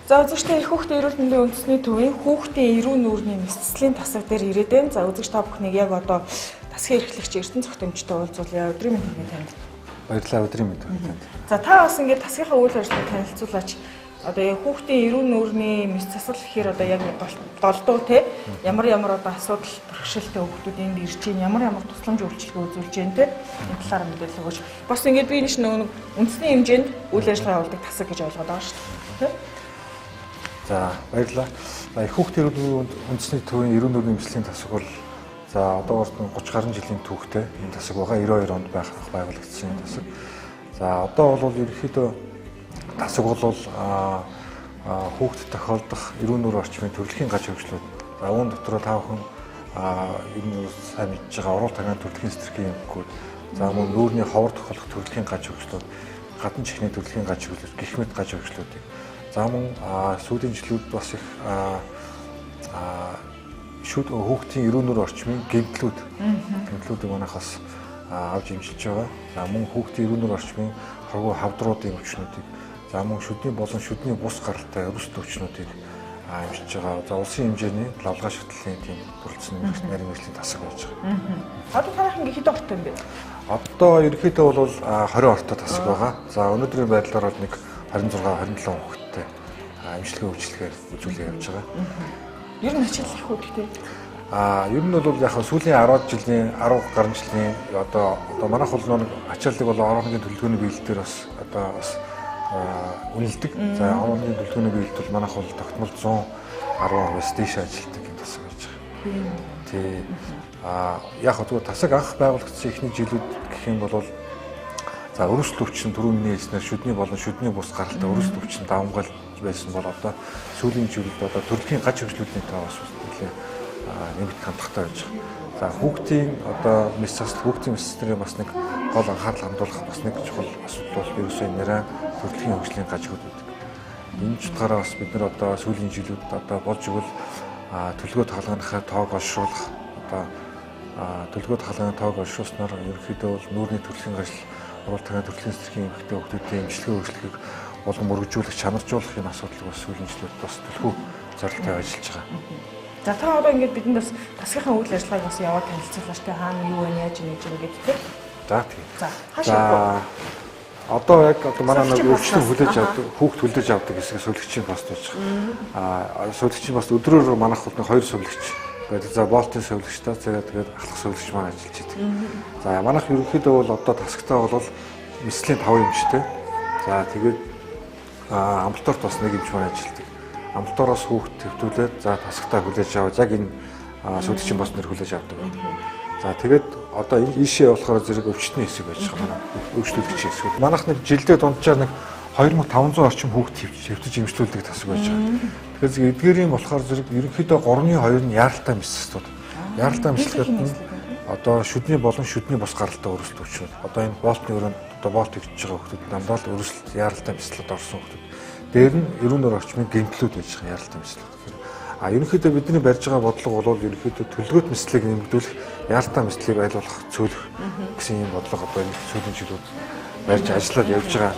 За үзэгчдээ их хүүхдийн эрүүл мэндийн үндэсний төвийн хүүхдийн эрүүл нүүрний мэс заслын тасаг дээр ирээд байна. За үзэгч та бүхнийг яг одоо тасгийн эрхлэгч Эрдэнэ Цогтомжтой уулзуулъя. Өдрийн мэнд хүргэе танд. Баярлалаа, өдрийн мэнд хүргэе танд. За та бас ингээд тасгийнхаа үйл ажиллагааг танилцуулаач. Одоо яг хүүхдийн эрүүл нүүрний мэс засал гэхээр одоо яг голдуу те ямар ямар одоо асуудал бэрхшээлтэй хүүхдүүд энд ирж байна, ямар ямар тусламж үйлчилгээ үзүүлж байна те энэ талаар мэдээлэл өгөөч. Бас ингээд би энэ чинь нөгөө үндэсний хэмжээнд үйл ажиллагаа явуулдаг тасаг гэж ойлгоод байгаа шүү дээ. Тэ? За баярлалаа. За их хүүхдийн эрүүл үндэсний төвийн эрүүл нүүрний эмчилгээний тасаг бол за одоо 30 гаруй жилийн түүхтэй энэ тасаг байгаа. 92 онд байх байгуулагдсан энэ тасаг. За одоо бол ерөнхийдөө тасаг бол хүүхдэд тохиолдох эрүүл нүүр орчмын төрөлхийн гаж хөгжлүүд. За үүн дотор та бүхэн ер нь сайн мэдж байгаа урал тагаан төрөлхийн сэтэрхийн эмгэгүүд, за мөн нүүрний ховор тохиолдох төрөлхийн гаж хөгжлүүд, гадна чихний төрөлхийн гаж хөгжлүүд, гэх мэт гаж хөгжлүүдийг. За мөн сүүлийн жилүүд бас их шүд хүүхдийн эрүүл нүүр орчмын гэмтлүүд гэмтлүүдийг манайх бас авч имчилж байгаа. За мөн хүүхдийн эрүүл нүүр орчмын хоргоо хавдруудын өвчнүүдийг, за мөн шүдний болон шүдний бус гаралтай өрсөлд өвчнүүдийг имчилж байгаа. За улсын хэмжээний лавлгаа шатлалын тийм бүрэлдсэн нарийн мэргэжлийн тасаг байж байгаа. Одоо танайх ингээ хэд ортой юм бэ? Одоо ерөнхийдөө бол 20 ортой тасаг байгаа. За өнөөдрийн байдлаар бол нэг 26 27 хүүхэдтэй эмчилгээ үйлчилгээ үзүүлээ явж байгаа. Ер нь ачаал их үү гэхдээ? Ер нь бол яг сүүлийн 10 жилийн 10 гаруй жилийн одоо манайх бол нэг ачааллыг бол 10 хоногийн төлөвлөгөөний биелэл дээр бас одоо бас үнэлдэг. За 10 хоногийн төлөвлөгөөний биелэлд бол манайх бол тогтмол 110%-аас дээш ажилладаг юм тасаг байж байгаа. Тий. Яг зүгээр тасаг анх байгуулагдсан эхний жилүүд гэх юм бол за өрсөлд өвчин түрүү миний хэлснээр шүдний болон шүдний бус гаралтай өрсөлд өвчин давамгайл байсан бол одоо сүүлийн жилүүд одоо төрөлхийн гаж хөгжлүүдийн тоо бас нэлээ нэмэгдэх хандлагатай байж байгаа. За хүүхдийн одоо мэс засал хүүхдийн мэс заслын бас нэг гол анхаарал хандуулах бас нэг чухал асуудал бол ерөөсөө нэрээ төрөлхийн хөгжлийн гаж хөгжлүүд байдаг. Энэ чутгаараа бас бид нар одоо сүүлийн жилүүд одоо болж игэл төлгөө тоглоомынхаа тоог олшруулах одоо төлгөө тоглоомын тоог олшруулснаар ерөнхийдөө бол нүүрний төрөлхийн гаж урал тагаан төрөлхийн сэтэрхийн эмгэгтэй хүүхдүүдийн эмчилгээ хөгжлөхийг болон мөргөжүүлэх, чанаржуулах энэ асуудлыг бас сүүлийн жилүүд бас төлхөө зорилттой ажиллаж байгаа. За та одоо ингээд бидэнд бас тасгийнхаа үйл ажиллагааг бас яваад танилцуулаач тэ хаана юу вэ, яаж ингэж ингээд тэ. За тийм. За хаашаа явах вэ? Одоо яг одоо манай нэг өвчтөн хүлээж авдаг, хүүхд хүлээж авдаг хэсэг сувилагчийн пост байж байгаа. Сувилагчийн пост өдрөөр манайх бол нэг 2 сувилагч байдаг. За болтын сувилагчтай тэгээд ахлах сувилагч маань ажиллаж байдаг. За манайх ерөнхийдөө бол одоо тасагтай бол мэслийн 5 эмчтэй. За тэгээд амбулаторт бас нэг эмч маань ажилладаг. Амбулатороос хүүхд твтүүлээд за тасагтаа хүлээж аваад яг энэ сувилагчийн пост нэр хүлээж авдаг. За тэгээд одоо ийшээ болохоор зэрэг өвчтний хэсэг байж байгаа манай өвчлүүлэгч хэсэг. Манайх нэг жилдээ дунджаар нэг 2500 орчим хүүхд хэвтэж эмчлүүлдэг тасаг байж байгаа. Тэгэхээр зэрэг эдгээрийн болохоор зэрэг ерөнхийдөө 3-2 нь яаралтай мэс заслууд. Яаралтай мэс заслууд нь одоо шүдний болон шүдний бус гаралтай өрсөлд өвчнүүд. Одоо энэ болтны өрөөнд одоо болт хэвтэж байгаа хүүхдүүд дандаа л өрсөлд яаралтай мэс заслууд орсон хүүхдүүд. Дээр нь эрүүл нүүр орчмын гэмтлүүд байж байгаа яаралтай мэс заслууд. Ерөнхийдөө бидний барьж байгаа бодлого бол ерөнхийдөө төлгөөт мэслийг нэмэгдүүлэх, яаралтай мэслийг аль болох цөөлөх гэсэн ийм бодлого одоо энэ сүүлийн жилүүд барьж ажиллаад явж байгаа.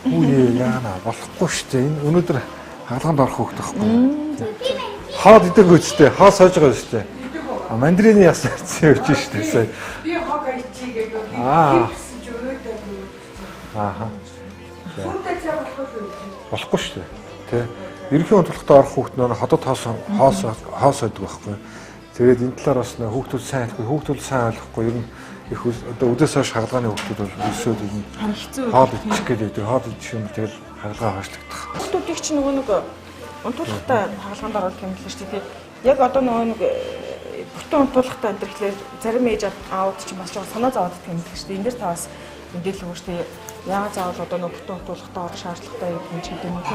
Үгүй яана болохгүй шүү дээ. Энэ өнөөдөр хагалгаанд орох хүүхд байхгүй. Хоод идэг үстэй, хоо сойж байгаа шүү дээ. Мандарины яс ирсэн явж шүү дээ сая. Би хог айчи гэдэг гэсэн чи өнөөдөр. Ааха. Хүнтэй цай болох уу? Болохгүй шүү дээ. Тэ. Ерөнхий унтлагатай орох хүүхд нөр хотод хоос байдаг байхгүй. Тэгээд энэ талаар бас хүүхдүүд сайн ойлгохгүй, хүүхдүүд сайн ойлгохгүй ер нь их одоо өдөөс хойш хагалгааны хүүхдүүд бол өсөөд ер нь хоол идчих гээд байдаг. Хоол идчих юм тэгэл хагалгаа хойшлогдох. Хүүхдүүдийг чинь нөгөө нэг унтуулгатай хагалгаанд оруулах юм л шүү дээ. Яг одоо нөгөө нэг бүтэн унтуулгатай энэ тэгэхээр зарим ээж аауд чинь бас жоохон санаа зовоод идэх юм л шүү дээ. Энэ дэр та бас мэдээлэл өгөөч дээ. Яагаад заавал одоо нөгөө бүтэн унтуулгатай орох шаардлагатай гэдэг нь ч гэдэг юм уу?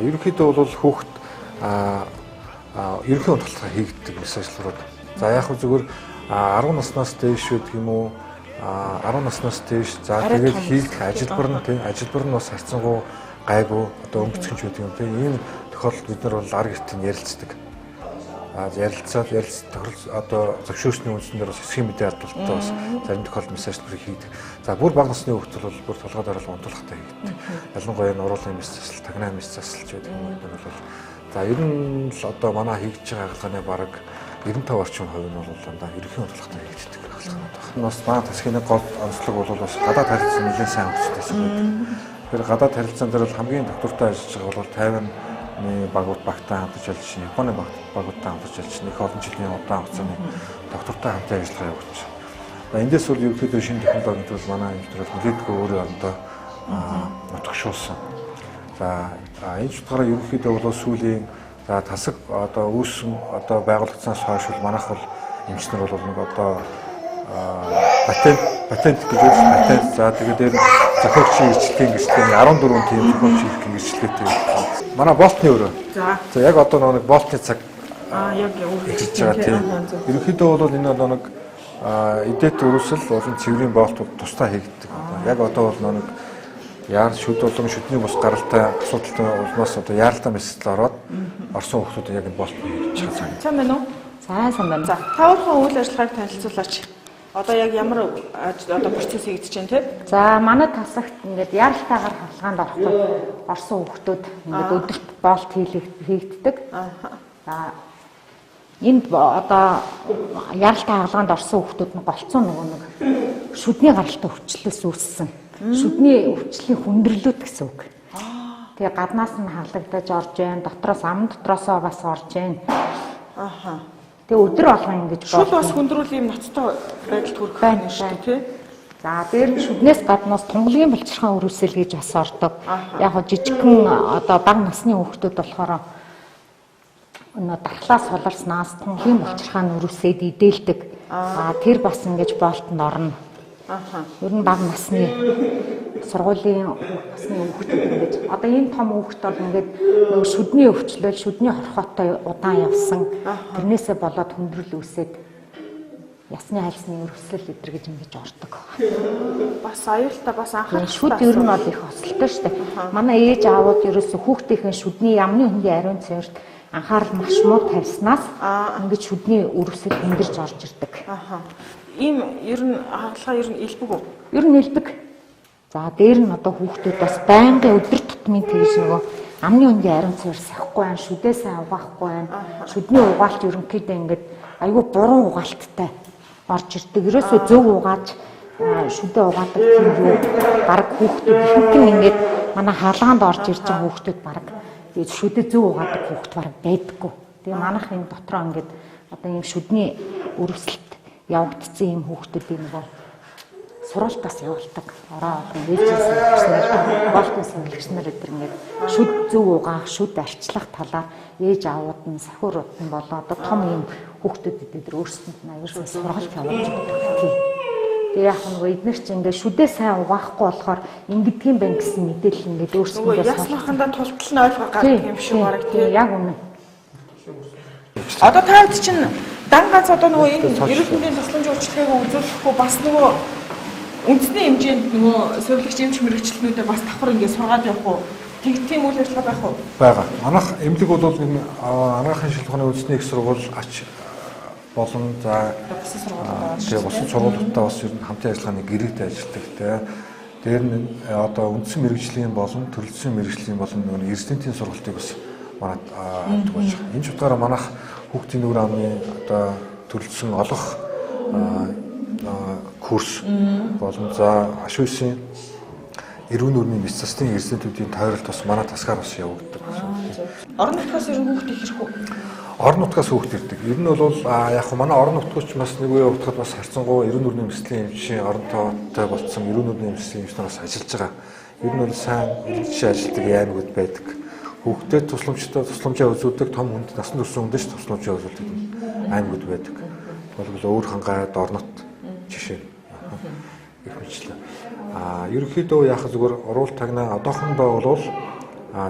Ерөнхийдөө бол хүүхд ерөнхий унтуулга хийгддэг мэс ажиллагаад. За яг хөө зүгээр 10 наснаас дээш байдаг юм уу? 10 наснаас дээш. За тэгээд хийх ажилбар нь тийм ажилбар нь бас харьцангуй гайгүй одоо өнгөцгөнч байдаг юм тийм. Ийм тохиолдолд бид нар бол ар гэртээ ярилцдаг. Ярилцаад одоо зөвшөөрсний үндсэн дээр бас хэсгийн мэдээ алдалттай бас зарим тохиолдолд мэс засал хийдэг. За бүр бага насны хүүхдүүд бол бүр толгой дараалал унтуулгатай хийгддэг. Ялангуяа нуруулын мэс засал, тагнаа мэс засал ч гэдэг юм уу бол за ер нь л одоо манай хийж байгаа хагалгааны бараг 95 орчим хувь нь бол дандаа ерөнхий унтуулгатай хийгддэг хагалгаанууд байна. Бас манай тасгийн гол онцлог бол бас гадаад харилцан нэлээд сайн хөгжсөн байдаг. Тэгэхээр гадаад харилцаан дээр бол хамгийн доктортой ажиллаж байгаа бол 50 багууд багтаа хамтарч ажиллаж байна. Японы багуудтай хамтарч ажиллаж байна. Их олон жилийн удаан хугацааны доктортой хамтын ажиллагаа явуулж байна. За эндээс бол ерөнхийдөө шинэ технологийн төлөв манай энэ төр нэлээдгүй өөрийн орондоо нутагшуулсан. За энэ утгаараа ерөнхийдөө бол сүүлийн за тасаг одоо үүссэн одоо байгуулагдсанаас хойш бол манайх бол эмч нар бол нэг одоо патент гэж байна. Патент за тэгээд дээр зохиогчийн эрхчлэгийн гэрчлэгийн 14 тийм зохиогчийн эрх гэрчлэгээтэй. Манай болтны өрөө. За яг одоо нэг болтны цаг яг эхэлж байгаа тийм. Ерөнхийдөө бол энэ одоо нэг эдэт өрөөсөл болон цэврийн болтууд тусдаа хийгддэг. Яг одоо бол нэг яар шүд болон шүдний бус гаралтай асуудалтай улмаас одоо яаралтай мэсэл ороод орсон хүмүүс яг энэ болт хийж байгаа цаг. Сайн байна уу? За сайн байна. За та өөрийнхөө үйл ажиллагааг танилцуулаач. Одоо яг ямар одоо процесс хийгдэж байна те? За манай тасагт ингээд яаралтайгаар хагалгаанд орохгүй орсон хүүхдүүд ингээд өдөрт болт хийгддэг. За энд одоо яаралтай хагалгаанд орсон хүүхдүүд нь голцоо нөгөө нэг шүдний гаралтай өвчлөлөөс үүссэн. Шүдний өвчлийн хүндрэлүүд гэсэн үг. Тэгээ гаднаас нь халагдаж орж जैन, дотроос ам дотроосоо бас орж जैन. Аха. Тэгээ өдөр болгон ингэж шүд бас хүндрүүл ийм ноцтой байдалд хүрэх юм шүү дээ, тий? За дээр нь шүднээс гаднаас тунгалгийн булчирхаан өрөөсөл гэж бас ордог. Яг хоо жижигхэн одоо бага насны хүүхдүүд болохоор өнөө дархлаа суларснаас тунгалгийн булчирхаан өрөөсөөд идээлдэг. Аа тэр бас ингэж болтонд орно. Ер нь бага насны сургуулийн насны хүүхдүүд ингэж одоо энэ том хүүхд бол ингээд нөгөө шүдний өвчлөл, шүдний хорхоотой удаан явсан. Тэрнээсээ болоод хүндрэл үүсээд ясны хальсны өрөвсөл өдр гэж ингэж ордог. Бас аюултай, бас анхаарах. Шүд ер нь бол их осолтой шүү дээ. Манай ээж аавууд ерөөсө хүүхдийнхээ шүдний ямны хөнгийн ариун цэвэрт анхаарал маш муу тавьснаас ингэж шүдний өрөвсөл хүндэрч орж ирдэг. Ийм ер нь хагалгаа ер нь элбэг үү? Ер нь элбэг. За дээр нь одоо хүүхдүүд бас байнгын өдөр тутмын тэгж нөгөө амны өнгийн ариун цэвэр сахгүй байна, шүдээ сайн угаахгүй байна. Шүдний угаалт ерөнхийдөө ингээд айгүй буруу угаалттай орж ирдэг. Ерөөсөө зөв угааж шүдээ угаадаг тийм юу баг хүүхдүүд ихэнх нь ингээд манай хаалгаанд орж ирж байгаа хүүхдүүд баг шүдээ зөв угаадаг хүүхд баг байдаггүй. Тэгээ манайх энэ дотроо ингээд одоо ийм шүдний өрөвсөлт явагдсан юм хүүхдүүдийн нөгөө сургалтаас явуулдаг. Ороо олон ээжийн сувилагч нар, болтын сувилагч нар өдр ингээд шүд зөв угаах, шүд арчлах талаар ээж аавууд нь, сахиурууд нь болоо одоо том юм хүүхдүүдэд өдр өөрсдөнд нь аюулсан сургалт явуулж өгдөг. Тэгээ яг нөгөө эднэр чинь ингээд шүдээ сайн угаахгүй болохоор ингэдгийм байх гэсэн мэдээлэл ингээд өөрсдөндөө ясмахандаа тултал нь ойлгоо гардаг юм шиг бараг тий. Яг үнэн. Одоо та хэд чинь дан ганц одоо нөгөө энэ эрүүл мэндийн тусламжийн үйлчилгээг үзүүлэхгүй бас нөгөө үндэсний хэмжээнд нөгөө сувилагч эмч мэргэжилтнүүдэд бас давхар ингээд сургаад явах уу? Тийм үйл ажиллагаа байх уу? Байгаа. Манайх эмнэлэг бол энэ анагаахын шилжүүлэх үндэсний их сургууль ач болон за бусад сургуулиудаа тэгээ бусад сургуулиудаа бас ер нь хамтын ажиллагааны гэрээтэй ажилладаг те. Дээр нь одоо үндсэн мэргэжлийн болон төрөлцсөн мэргэжлийн болон нөгөө резидентийн сургалтыг бас манад авдаг болж байгаа. Энэ ч утгаараа манайх хүүхдийн нүүр амны одоо төрөлцсөн олох курс болон за ашуйсын эрүүл нүүрний мэс заслын резидентүүдийн тойролт бас манай тасгаар бас явагддаг. Орон нутгаас ер нь хүүхд их ирэх үү? Орон нутгаас хүүхд ирдэг. Ер нь бол яг хөө манай орон нутгууч бас нэг үе утгад бас харьцангуй эрүүл нүүрний мэслийн эмчийн орон тоотой болцсон эрүүл нүүрний мэслийн эмч нар бас ажиллаж байгаа. Ер нь бол сайн жишээ ажилладаг аймагуд байдаг. Хүүхдэд тусламжтай тусламжаа үзүүлдэг, том хүнд насан турш хүндэш тусламжаа үзүүлдэг аймагуд байдаг. Болбол өөр хангай, дорнот жишээ их мэтлээ. Ерөнхийдөө яах зүгээр уруул тагнаа одоохондоо бол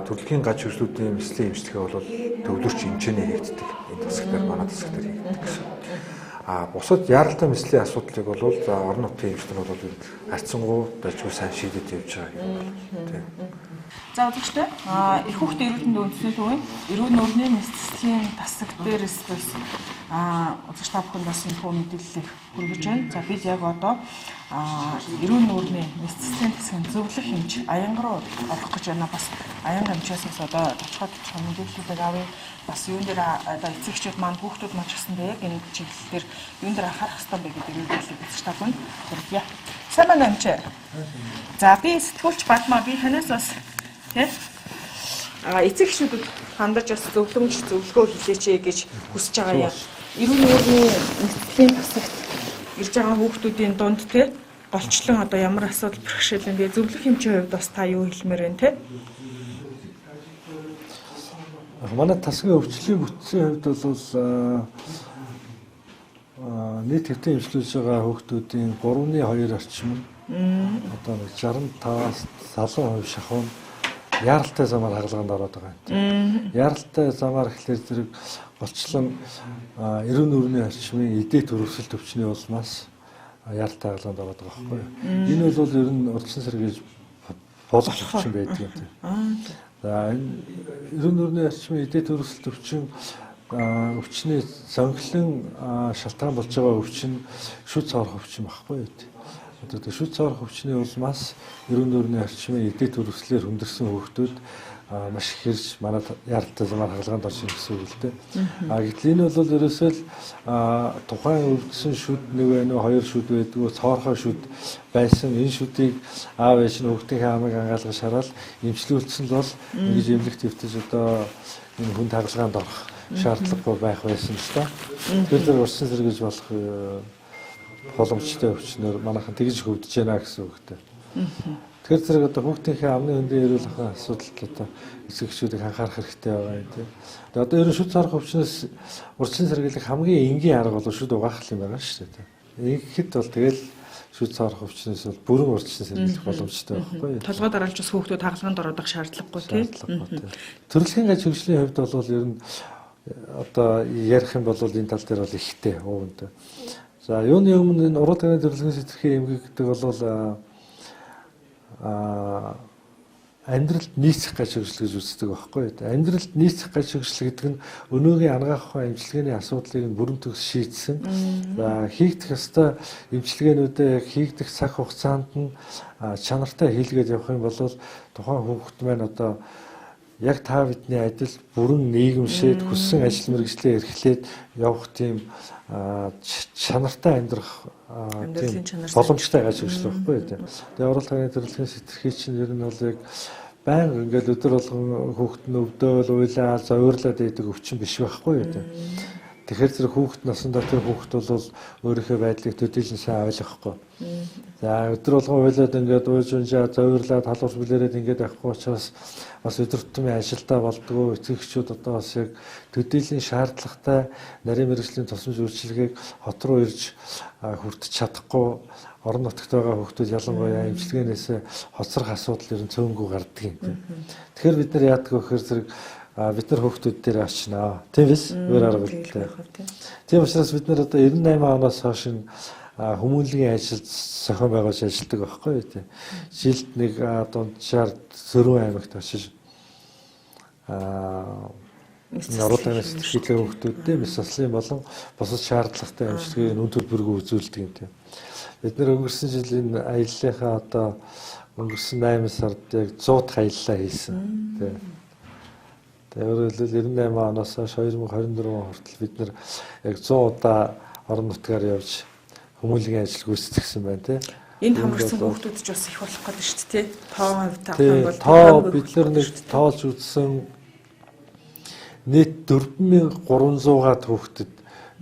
төрөлхийн гаж хөрслүүдийн мэслийн эмчилгээ бол төвлөрч хэмжээний хийгддэг. Энэ тасаг дээр манай тасаг дээр хийгддэг гэсэн. А бусад яаралтай мэслийн асуудлыг бол за орон нутгийн эмчнэр бол харьцангуй дажгүй сайн шийдэж явж байгаа юм байна. Тийм. За үзэгчдээ их хүүхдийн эрүүл мэндийн үндэсний төвийн эрүүл нүүрний мэс заслын тасаг дээрээс бас үзэгч та бүхэнд бас энэ хүү мэдээллийг хүргэж байна. За бид яг одоо эрүүл нүүрний мэс заслын тасгийн зөвлөх эмч Аянга руу орох гэж байна. Бас Аянга эмчээс бас одоо тодорхой мэдээллүүдийг авъя. Бас юун дээр одоо эцэгчүүд маань хүүхдүүд маань ч гэсэндээ яг энэ чиглэл дээр юун дээр анхаарах ёстой бэ гэдэг мэдээллийг үзэгч та бүхэнд хүргье. Сайн байна уу эмч? За би сэтгүүлч Бадмаа, би танаас бас тий эцэг эхчүүдэд хандаж бас зөвлөмж зөвлөгөө хэлээч гэж хүсэж байгаа юм. Эрүүл нүүрний мэс заслын тасагт ирж байгаа хүүхдүүдийн дунд тий голчлон одоо ямар асуудал бэрхшээл юм бэ? Зөвлөх эмчийн хувьд бас та юу хэлмээр байна те? Манай тасгийн өвчлөлийн бүтцийн хувьд бол нийт хэвтэн эмчлүүлж байгаа хүүхдүүдийн 3.2 орчим нь одоо нэг 65-аас 70% шахуу нь яаралтай замаар хагалгаанд ороод байгаа юм. Яаралтай замаар гэхлээр зэрэг голчлон эрүүл нүүрний орчмын эдээ төрөвсөлт өвчний улмаас яаралтай хагалгаанд ороод байгаа байхгүй юу. Энэ бол ер нь урьдчилан сэргийлж болох өвчин байдаг юм. За энэ эрүүл нүүрний орчмын эдээ төрөвсөлт өвчин өвчний зонхлон шалтгаан болж байгаа өвчин шүд цоорох өвчин байхгүй юу. Одоо шүд цоорох өвчний улмаас эрүүл нүүрний орчмын эдээ төрөвслөөр хүндэрсэн хүүхдүүд маш их ирж манай яаралтай замаар хагалгаанд орж ирсэн гэсэн үг л дээ. А гэтэл энэ бол ерөөсөө л тухайн өвдсөн шүд нэг байна уу, хоёр шүд байдгүй, цоорхой шүд байсан. Энэ шүдийг аав ээж нь хүүхдийнхээ амыг ангаалгаж хараад эмчлүүлсэн л бол ингэж эмнэлэгт хэвтэж одоо энэ хүнд хагалгаанд орох шаардлагагүй байх байсан л да. Тэгэхээр зэрэг урьдчилан сэргийлж болох боломжтой өвчнөр манайхан тэгж хөвдөж байна гэсэн үгтэй. Тэгэхээр зэрэг одоо хүүхдийнхээ амны хөндийн эрүүл ахуйн асуудалд одоо эцэг эхчүүдийг анхаарах хэрэгтэй байгаа юм тийм. Тэгээ одоо ер нь шүд цоорох өвчнөөс урьдчилан сэргийлэх хамгийн энгийн арга бол шүд угаах юм байгаа шүү дээ. Ингэхэд бол тэгэл шүд цоорох өвчнөөс бол бүрэн урьдчилан сэргийлэх боломжтой байхгүй юу? Толгой дараалж бас хүүхдүүд хагалгаанд ороод шаардлагагүй тийм. Төрөлхийн гаж хөгжлийн хувьд бол ер нь одоо ярих юм бол энэ тал дээр бол ихтэй уунтай. За юуны өмнө энэ уруу тагны төрөлхийн сэтэрхий эмгэг гэдэг бол амьдралд нийцэх гаж хөгжил гэж үздэг байхгүй юу. Амьдралд нийцэх гаж хөгжил гэдэг нь өнөөгийн анагаах ухаан эмчилгээний асуудлыг нь бүрэн төгс шийдсэн. За хийгдэх ёстой эмчилгээнүүдээ яг хийгдэх цаг хугацаанд нь чанартай хийлгээд явах юм бол тухайн хүүхэд маань одоо яг та бидний адил бүрэн нийгэмшээд хүссэн ажил мэргэжлээ эрхлээд явах тийм чанартай амьдрах тийм боломжтой гаж хөгжил байхгүй юу. Тэгээ урал тагны төрөлхийн сэтэрхий чинь ер нь бол яг байнга ингээл өдөр болгон хүүхэд нь өвдөөл, уйлаа, зовирлаад байдаг өвчин биш байхгүй юу. Тэгэхээр зэрэг хүүхэд насан турш хүүхэд бол өөрийнхөө байдлыг төдийлөн сайн ойлгохгүй. За өдөр болгон уйлаад ингээд ууж унжаа, зовирлаад халуурч билээрээд ингээд явахгүй учраас бас өдөр тутмын ажилдаа болдгоо. Эцэг эхчүүд одоо бас яг төдийлөн шаардлагатай нарийн мэргэжлийн тусламж үйлчилгээг хот руу ирж хүртэж чадахгүй орон нутагт байгаа хүүхдүүд ялангуяа эмчилгээнээс хоцрох асуудал ер нь цөөнгүй гардаг юм. Тэгэхээр бид нар яадаг вэ гэхээр зэрэг бид нар хүүхдүүд дээр очноо. Тийм биз? Өөр арга үлдээ. Тийм учраас бид нар одоо 98 оноос хойш энэ хүмүүнлэгийн ажил зохион байгуулж ажилладаг байхгүй юу тийм. Жилд нэг дунджаар Зөрүүн аймагт очиж оруулагны сэтгэлгээ хүүхдүүдтэй мэс заслын болон бусад шаардлагатай эмчилгээг үн төлбөргүй үзүүлдэг юм тийм. Бид нар өнгөрсөн жилийн аяллахаа одоо өнгөрсөн 8 сард яг 100 дахь аяллаа хийсэн тийм. Өөрөөр хэлбэл 98 оноос хойш 2024 он хүртэл бид нар яг 100 удаа орон нутгаар явж хүмүүнлэгийн ажил гүйцэтгэсэн байна тийм. Энд хамрагдсан хүүхдүүд ч бас их болох гэдэг шүү дээ. Тоо хувь таах юм бол тоо бид нар нэг тоолж үзсэн нийт 4300-аад хүүхдэд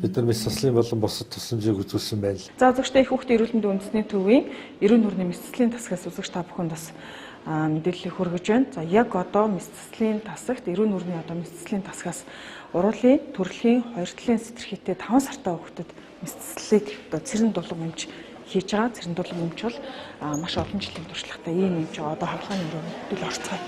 бид нар мэс заслын болон бусад тусламжийг үзүүлсэн байна. За үзэгчдээ их хүүхдийн эрүүл мэндийн үндэсний төвийн эрүүл нүүрний мэс заслын тасгаас үзэгч та бүхэнд бас мэдээллийг хүргэж байна. За яг одоо мэс заслын тасагт эрүүл нүүрний одоо мэс заслын тасгаас уруулын, төрөлхийн, хоёр талын сэтэрхийтэй 5 сартай хүүхдэд мэс заслыг одоо цэрэн дулан эмч хийж байгаа. Цэрэн дулан эмч бол маш олон жилийн туршлагатай ийм эмч одоо хагалгааны өрөөнд орцгоё.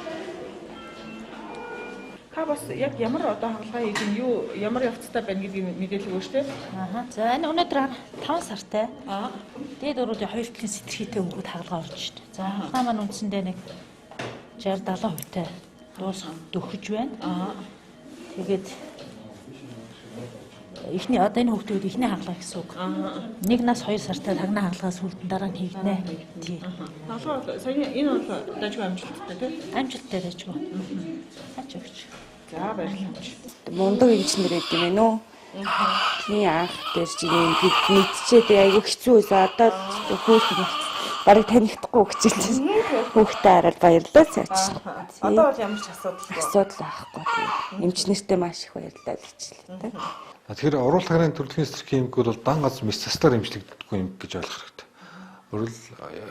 Та Та бас яг ямар одоо хагалгаа хийж ин юу ямар явцтай байна гэдгийг мэдээлэл өгөөч те. Аа. За энэ өнөөдөр 5 сартай. Дээд уруулын хоёр талын сэтэрхийтэй хүүхэд хагалгаа орж шít. За хагалгаа маань үндсэндээ нэг 60 70% тай дуусах дөхөж байна. Тэгээд эхний одоо энэ хүүхдүүд эхний хагалгаа гэсэн үг. Нэг нас 2 сартай тагнаа хагалгаа сүүлдэн дараа нь хийгнэ. Тий. Хагалгаа сая энэ бол дажгүй амжилттай тий. Амжилттай дажгүй. Ач өгч. За баярлалаа. Мундаг эмчнэр гэдэг юм байна уу? Тийм анх дээр чи юм мэдчихэд айгүй хэцүү байсан. Одоо хүүхэн болсон. Бараг танихдахгүй хичээлээ. Хүүхдээ хараад баярлалаа цаач. Одоо бол ямар ч асуудалгүй. Асуудал байхгүй. Эмчнэртэй маш их баярлалаа л хичээлээ тэ. Тэгэхээр уруул тагаарын төрөлхийн сэтэрхий эмэг бол дан ганц мэс заслаар эмчлэгддэггүй эмэг гэж ойлгох хэрэгтэй. Өөрөлд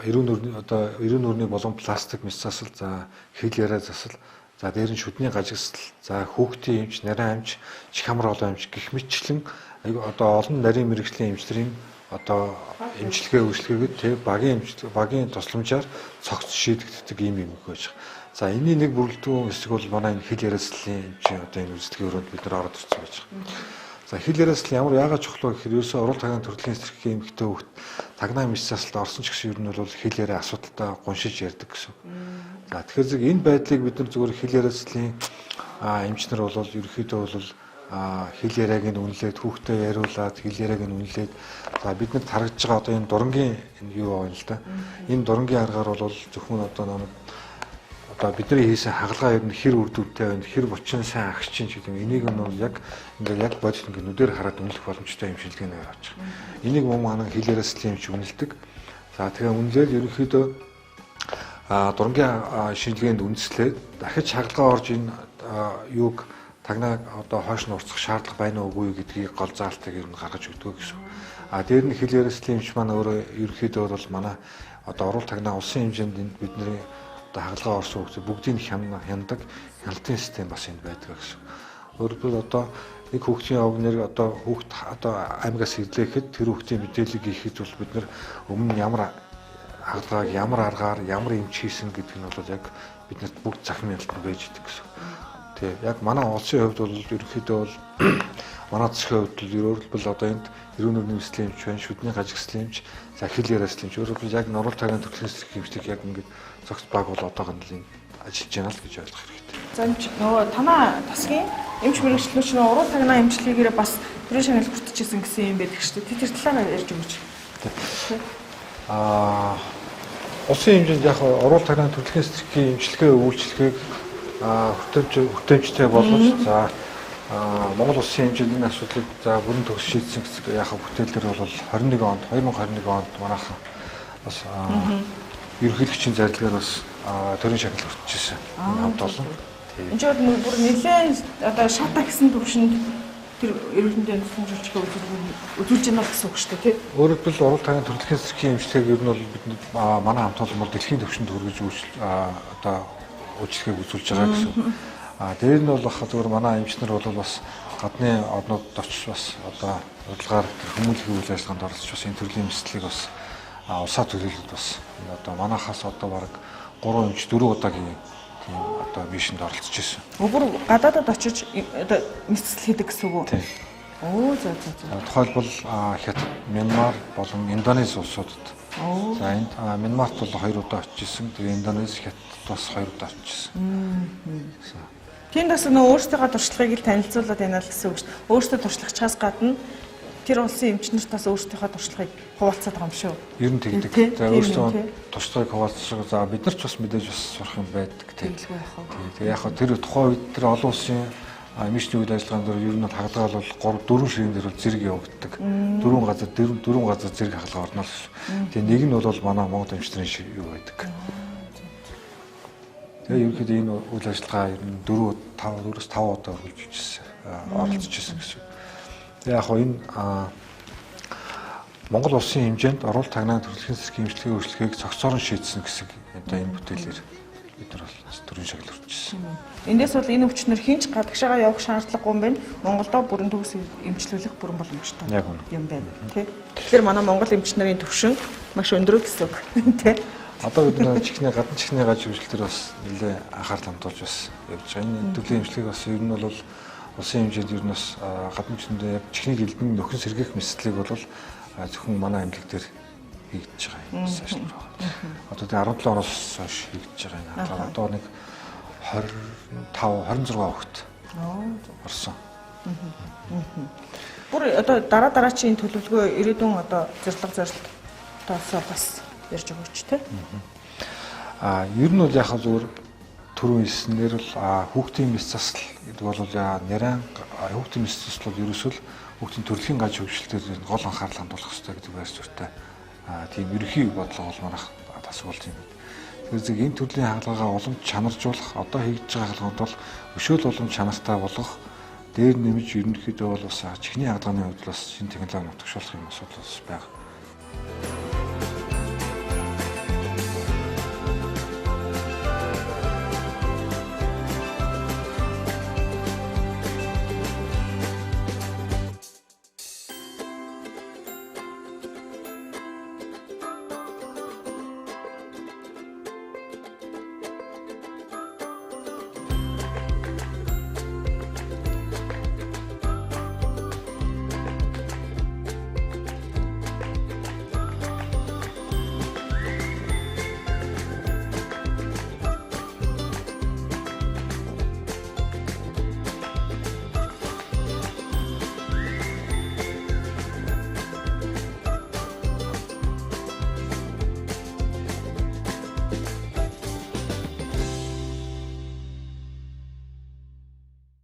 эрүүн нүрний одоо эрүүн нүрний болон пластик мэс засал, за хэл яриа засал, за дээр нь шүдний гажигсал, за хүүхдийн эмч, нарийн эмч, чих хамар олон эмч гэх мэтчлэн одоо олон нарийн мэрэгжлийн эмчнэрийн одоо эмчилгээ үйлчилгээгээд тэг багийн эмч багийн тусламжаар цогц шийдэгддэг ийм эмэг байж байгаа. За энэний нэг бүрэлдэхүүн хэсэг бол манай энэ хэл яриаслалын эмчийн одоо энэ үйлчлэгийн өрөөнд бид нар ороод ирсэн байж байгаа. За хэл яриаслал ямар яагаад чухал вэ гэхээр ерөөсөө уруул тагааны төрөлхийн сэтэрхий эмэгтэй хүүхэд тагнаа мэс заслалд орсон ч гэсэн ер нь бол хэл яриа асуудалтай гуншиж ярьдаг гэсэн. За тэгэхээр зэрэг энэ байдлыг бид нар зүгээр хэл яриаслалын эмч нар бол ерөөхдөө бол хэл яриаг нь үнэлээд хүүхдээ яриулаад хэл яриаг нь үнэлээд за бид нар таргаж байгаа одоо энэ дурангийн энэ юу байна л да. Энэ дурангийн аргаар бол зөвхөн одоо нэг одоо бидний хийсэн хагалгаа ер нь хэр үр дүнтэй байна, хэр бучин сайн агч чинь гэдэг юм. Энийг нь бол яг ингээд яг бодит ингээд нүдээр хараад үнэлэх боломжтой юм шилжлэгээ авч байгаа. Энийг мөн манай хэл яриаслалын эмч үнэлдэг. За тэгээ үнэлээд ерөнхийдөө дурангийн шинжилгээнд үндэслээд дахиж хагалгаа орж энэ юуг тагнаа одоо хойш нь урцах шаардлага байна уу үгүй гэдгийг гол заалтыг ер нь гаргаж өгдөг гэсэн. А дээр нь хэл яриаслалын эмч маань өөрөө ерөнхийдөө бол манай одоо уруул тагнаа улсын хэмжээнд энд бидний одоо хагалгаа орсон хүмүүс бүгдийг хяндаг хяналтын систем бас энд байдаг гэсэн. Өөрөөр хэлбэл одоо нэг хүүхдийн овнэр одоо хүүхд одоо аймагаас ирлээ гэхэд тэр хүүхдийн мэдээллийг хийхэд бол бид нар өмнө ямар хагалгааг ямар аргаар ямар эмч хийсэн гэдэг нь бол яг биднэрт бүгд захим хяналтанд байж идэг гэсэн. Тий, яг манай улсын хувьд бол ерөнхийдөө бол манай засгийн хувьд бол өөрөөр хэлбэл одоо энд эрүүл мэндийн мэслийн эмч байна, шүдний гажигслын эмч, за хэл яриаслын эмч. Өөрөөр хэлбэл яг нуруур тагааны төрөлхийн сэтэрхий эмчлэг яг ингээд зогс баг бол одоохонд л энэ ажиллаж байна л гэж ойлгох хэрэгтэй. За эмч нөгөө танаа засгийн эмч мэргэжлэнч нөгөө уруул тагнаа эмчилгээгээрээ бас төрийн шагнал хүртчихсэн гэсэн юм байдаг шүү дээ. Тэр талаараа ярьж өгөөч. Улсын хэмжээнд яг уруул тагнааны төрөлхийн сэтэрхий эмчилгээ үйлчилгээг хүртээмжтэй болгож за Монгол улсын хэмжээнд энэ асуудлыг за бүрэн төгс шийдсэн гэсэн яг бүтээлэр бол 21 онд 2021 онд манайхан бас ерөнхийлөгчийн зарилгаар бас төрийн шагнал хүртчихсэн хамт олон. Энэ ч бол бүр нэлээд одоо шат агсан төвшөнд тэр эрүүл мэндийн тусламж үйлчилгээ үзүүлж байна гэсэн үг шүү дээ тий. Өөрөөр хэлбэл уруул тагааны төрөлхийн сэтэрхий эмчилгээг ер нь бол бид манай хамт олон бол дэлхийн түвшинд хүргэж одоо үйлчилгээг үзүүлж байгаа гэсэн. Дээр нь бол зүгээр манай эмч нар бол бас гадны орнуудад очиж бас одоо удалгаар тэр хүмүүлгийн үйл ажиллагаанд оролцож бас энэ төрлийн мэслийг бас улсаа төлөөлөд бас одоо манайхаас одоо бараг 3 эмч 4 удаагийн тийм одоо мишэнд оролцож ирсэн. Бүр гадаадад очиж одоо мэсэл хийдэг гэсэн үг үү? Оо за за за. Тухайлбал Хятад, Мянмар болон Индонез улсуудад. За энд Мянмарт бол 2 удаа очиж ирсэн. Тэгээ Индонез, Хятадд бас 2 удаа очиж ирсэн. Тэнд бас нөө өөрсдийнхөө туршлагыг л танилцуулаад байна л гэсэн үг шүү дээ. Өөрсдөө туршлагачаас гадна тэр улсын эмчнэрт бас өөрсдийнхөө туршлагыг хуваалцаад байгаа юм шүү. Ер нь тэгдэг. За өөрсдөө туршлагыг хуваалцах. За бид нар ч бас мэдээж бас сурах юм байдаг тийм. Тэгээ яг тэр тухайн үед тэр олон улсын эмчний үйл ажиллагаан дээр ер нь хагалгаа бол 3 4 ширээн дээр бол зэрэг явагддаг. Дөрвөн газар зэрэг хагалгаа орно л. Тэгээ нэг нь бол манай Монгол эмчнэрийн юу байдаг. Тэгээ ерөнхийдөө энэ үйл ажиллагаа ер нь 4 5 4-5 удаа үргэлжилж ирсэн, оролцож ирсэн гэсэн. Тэгээ яг хоо энэ Монгол улсын хэмжээнд уруул тагнааны төрөлхийн сэтэрхий эмчилгээ үйлчилгээг цогцоор нь шийдсэн гэсэн одоо энэ бүтээлээр бид нар бол төрийн шагнал хүртчихсэн. Эндээс бол энэ өвчнөр хинч гадагшаага явах шаардлагагүй юм байна. Монголдо бүрэн төгс эмчлүүлэх бүрэн боломжтой юм байна тий. Тэгэхээр манай Монгол эмч нарын төвшин маш өндөр гэсэн үг тий. Одоо бид нар чихний гадна чихний гаж хөгжил төр бас нэлээ анхаарал хандуулж бас явж байгаа. Энэ төрлийн эмчилгээг бас ер нь бол улсын хэмжээнд ер нь бас гадна чихэндээ яг чихнийг элдэн нөхөн сэргээх мэсэлийг бол зөвхөн манай эмнэлэг дээр хийгдэж байгаа юм бас ажиллаж байгаа. Одоо тэгээ 17 оноос хойш хийгдэж байгаа юм. Одоо нэг 25 26 хүүхэд орсон. Бүр одоо дараа дараачийн төлөвлөгөө ирээдүйн одоо зорилго зорилтоосоо бас ярьж өгөөч те. Ер нь бол яг зүгээр түрүүн хэлснээр бол хүүхдийн мэс засал гэдэг бол нярайн хүүхдийн мэс засал бол ерөөсөө л хүүхдийн төрөлхийн гаж хөгжилтөөр гол анхаарал хандуулах хэрэгтэй гэдэг байр суурьтай. Тийм ерөнхий бодлого бол манайх тасгуулт юм. Тэгэхээр зэрэг энэ төрлийн хагалгаагаа улам чанаржуулах, одоо хийж байгаа хагалгаанд бол өшөөл улам чанартай болгох, дээр нэмж ерөнхийдөө бол бас чихний хагалгааны хувьд бас шинэ технологи нутагшуулах юм асуудал бас байгаа.